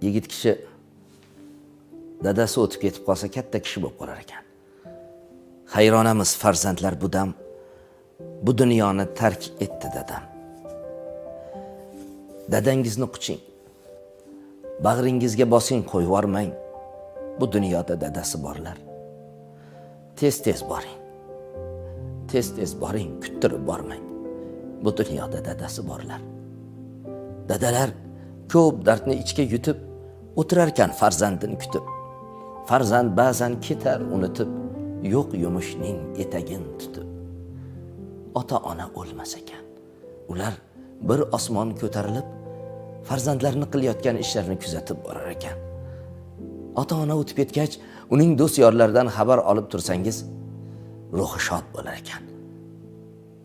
Yigit kishi dadasi o'tib ketib qolsa, katta kishi bo'lib qolar ekan. Hayronamiz farzandlar bu dam, bu dunyoni tark etdi dadam. Dadangizni quching, bag'ringizga bosing, qo'yvormang. Bu dunyoda dadasi borlar. Tez tez boring, tez tez boring, kuttirib bormang. Bu dunyoda dadasi borlar. Dadalar ko'p dardni ichga yutib o'tirarkan farzandini kutib. Farzand ba'zan ketar unutib, yo'q yumushning etagin tutib. Ota ona o'lmas ekan, ular bir osmon ko'tarilib, farzandlarini qilayotgan ishlarini kuzatib borar ekan. Ota ona o'tib ketgach, uning do'st yorlaridan xabar olib tursangiz, ruhi shod bo'lar ekan.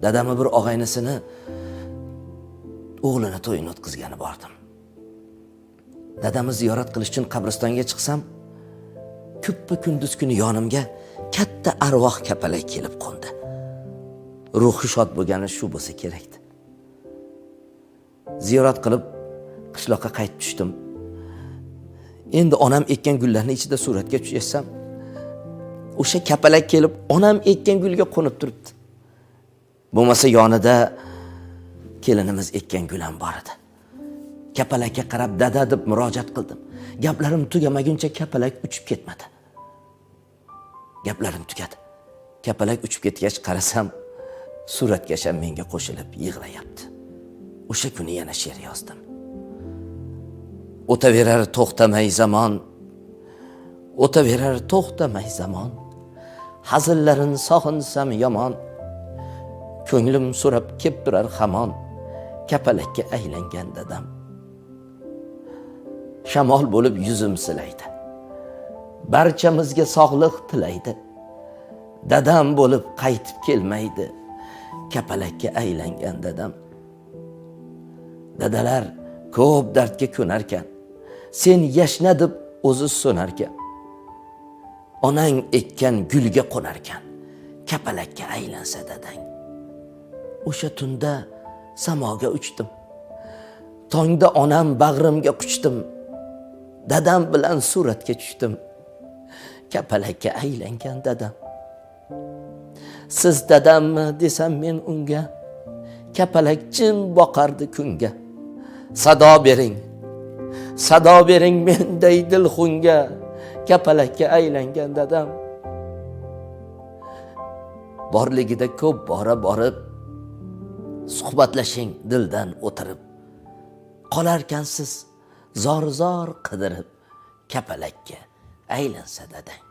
Dadamni bir og'aynisini o'g'lini to'yini o'tkazgani bordim. Dadamni ziyorat qilish uchun qabristonga chiqsam, kuppa kunduz kuni yonimga katta arvoh kapalak kelib qo'ndi. Ruhi shod bo'lgani shu bo'lsa kerakdi. Ziyorat qilib qishloqqa qaytib tushdim. Endi onam ekkan gullarni ichida suratga tushatsam, o'sha kapalak kelib onam ekkan gulga qo'nib turibdi. Bo'lmasa yonida kelinimiz ekkan gul ham bor edi. Kapalakka qarab "dada" deb murojaat qildim. Gaplarim tugamaguncha kapalak uchib ketmadi. Gaplarim tugadi. Kapalak uchib ketgach qarasam, suratkash ham menga qo'shilib yig'layapti. O'sha kuni yana she'r yozdim. O'taverar to'xtamay zamon, o'taverar to'xtamay zamon. Hazillarin sog'insam yomon, ko'nglim so'rab kep turar hamon, kapalakka aylangan dadam. Shamol bo'lib yuzim silaydi, barchamizga sog'liq tilaydi. Dadam bo'lib qaytib kelmaydi, kapalakka aylangan dadam. Dadalar ko'p dardga ko'narkan, sen yashna deb o'zi so'narkan. Onang ekkan gulga qo'narkan, kapalakka aylansa dadang. O'sha tunda samoga uchdim. Tongda onam bag'rimga quchdim. Dadam bilan suratga tushdim. Kapalakka aylangan dadam. Siz dadammi desam men unga, kapalak jim boqardi kunga. Sado bering, sado bering menday dilxunga, kapalakka aylangan dadam. Borligida ko'p bora borib, suhbatlashing dildan o'tirib. Qolarkansiz zor zor qidirib, kapalakka aylansa dadang.